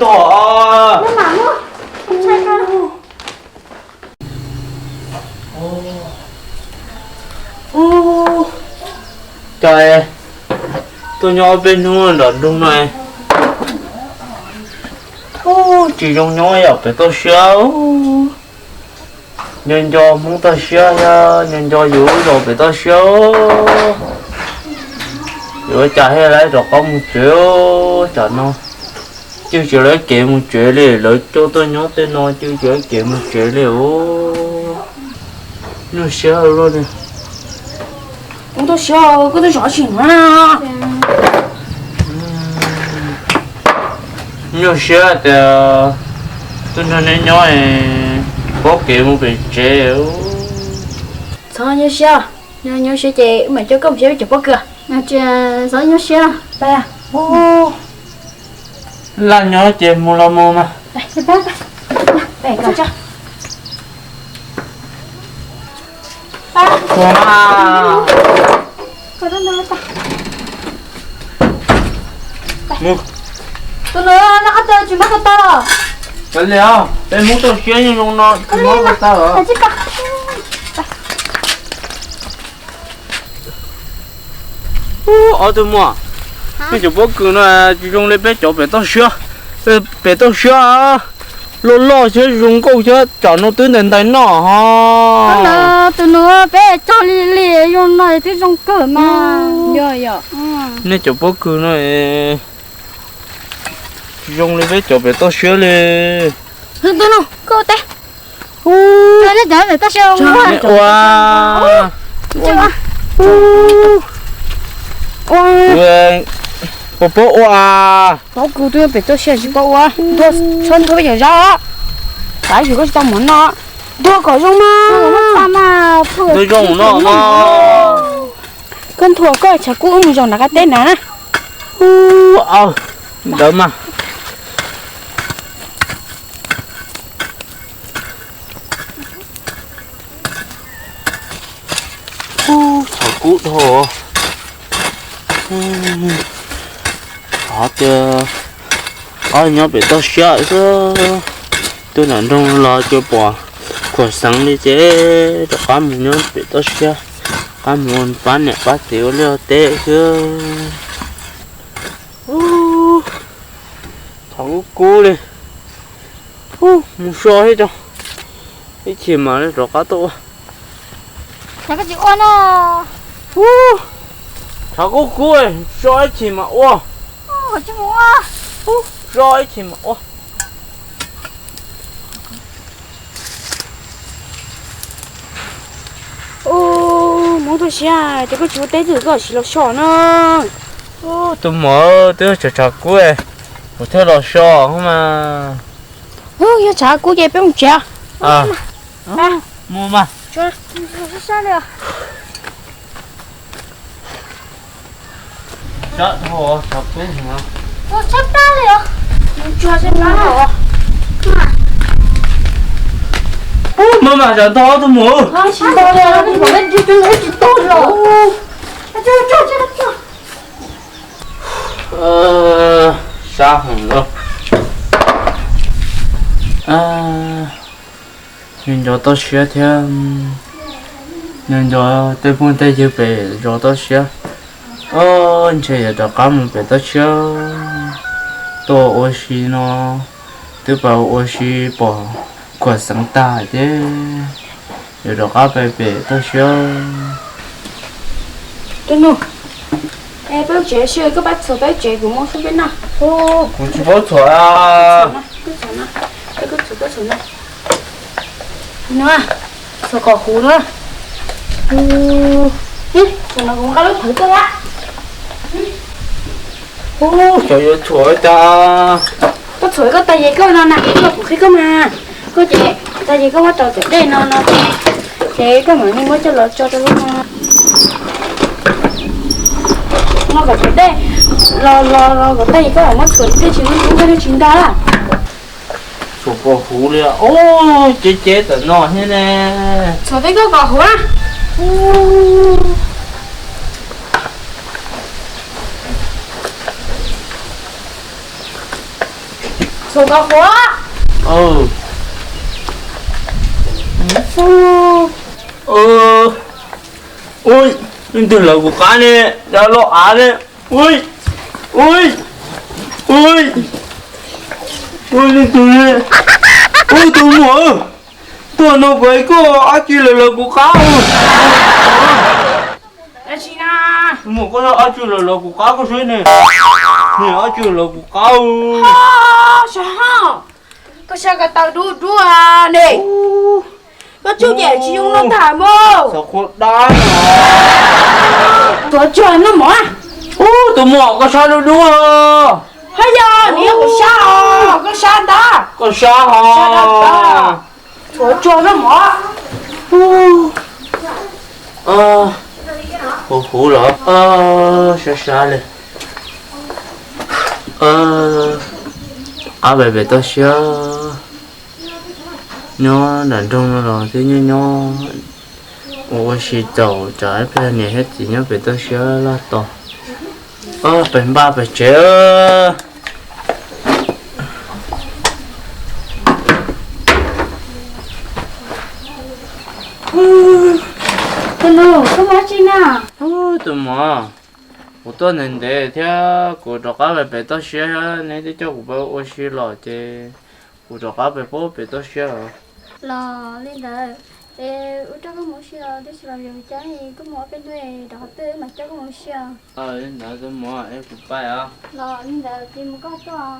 Tom. Cas tuaj nyob ob peb hnub nram nroog no, tsis zoo nyob yom, pem toj siab. Nco nco Hmoob toj siab thiab nco nco yus lub zos pem toj siab. Yuav ua cas thiaj li rov qab mus tsev, tsam no cwj tsis lawv kev mus tsev li, lawv coj tuaj nyob tej no cwj tsis lawv kev mus tsev li os. Nyuaj siab luaj li. Kuv tuaj siab, koj tuaj zov tsis na. Nyuaj siab tias tuaj nrog neb nyob, paub kev mus pem tsev. Txhob nyuaj siab, nyuaj siab ces wb mam coj koj mus saib peb cov pob kws. Txhob nyuaj siab. Laj nyob ces mus los mus mas. Tus nus no qab tw tsis muab ko taw los? Kav liam, peb Hmoob toj siab yeej zoo no tsis muab ko taw os. Ob tug muam, nej cov pob kws no tsis zoo li peb cov pem toj siab. Pem toj siab loj loj thiab zoo nkauj thiab tsam no twb ntais ntais noj ho. Tus nus peb cog li li zoo no twb zoo kawg mas. Nej cov pob kws no tsis zoo li peb cov pem toj siab li. Tus nus koj teb. Ua, ua, ua, puas paub ua? Pob kws twb pem toj siab tsis paub ua, ntuag txhob ntuag peb cov zaub, xav yus koj tsis tau mov noj, ntuag kom zoo mas. Ntuag zoo no mas. Koj nthuav koj tshav kub wb mus zaum nram qab teb na. Ntawd mas. Ub, tshav kub dhau. Qhov tias ob nyob pem toj siab xwb, tuaj nram nroog los tsuas pom khuam xeev li ces rov qab mus nyob pem toj siab, qab mus pab niam pab txiv ua liaj ua teb xwb. Ub, tshav kub kub li. Ub, mus so thiab tso, ib chim mam li rov qab tuaj ua. Ub, tshav kub kub, so ib chim mam ua. So ib chim mam ua. Ub, Hmoob tuaj siab ces koj tsis ua teb twg koj sim los so na. Ub, tus muam, twb tshav tshav kub, kuv thiaj los so mas. Ub, yog tshav kub ces peb mus tsev. Mus mas. Mus mas, tsam ntog tus muam. Sab heev lauj. Nco nco toj siab thiab, nco nco tej phooj tej ywg pem zos toj siab. Ob, ntshe yuav rov qab mus pem toj siab tuaj ua si no, twb pas ua si pom khuam xeev tag ces yuav rov qab pem pem toj siab. Tus nus, peb ua tsev seb koj pab txhuam peb tsev kuv muab xub peb noj. Kuv tsis paub txhuam. Koj txhuam, koj txhuam no. Txhuam kom huv na. Txhuam no kuv nqa lub thawv tuaj. Ub, xyov yuav txhuam cas. Koj txhuam koj tag ces koj no na, koj kuv qhib koj mas. Koj ces tag ces koj muab rau tom dej no no ces, ces koj mam li muab coj los tso rau lub no. No kom tom dej los los los kom tag ces koj mam muab txhuam, tej tsis lub koj tsis nta. Txhuam kom huv li, ub, cev cev tam no thiab ne. Txhuam tej koj kom huv na. Tus koj qhuav. Ua, leej twg lawv kuv qab ne? Cov loj av ne. Ua, ua, ua, leej twg ne? Ua, tus muam, tuaj no kuv koj, dab tsi lawv lawv kuv qab? Dab tsi na? Tus muam, koj dab tsi lawv lawv kuv qab koj seb ne? Ne, dab tsi lawv kuv qab? Koj saib ko taw dub dub ne. Koj tsuj ces tsis zoo no tag mus. Xov qhuav dab. Tuav tsuag noj mov. Ub, tus muam, koj sab dub dub. Haj yog nws yog kuv sab os, koj sab ntag. Koj sab hos. Tuav tsuag noj mov. Huv huv los sab sab li. Qab pem pem toj siab. Nyob nram nroog no los twb nyob nyob ua ua si txaus, tsam ib pliag niam thiab txiv nyob pem toj siab laj tos. Pem npaj pem tsev. Tus nus, koj mus dab tsi na? Tus muam, kuv tuaj ntev ntev thiab kuv rov qab pem pem toj siab, neb twb coj kuv pem ua si los ces kuv rov qab pem pem toj siab os. Los li ntawd, es wb rov koj mus ua si os, tab sis los yog cas koj mus ob peb hnub rov qab tuaj wb mam coj koj mus ua si os. Li ntawd tus muam, es kuv pais os. Los li ntawd ces mus koj tuaj.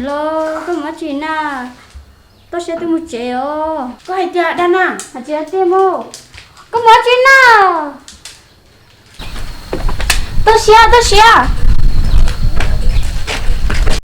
Los koj mus dab tsi na? Toj siab twb mus tsev os. Koj hais tias dag na, hais tias tiag mus. Koj mus dab tsi na? Toj siab, toj siab.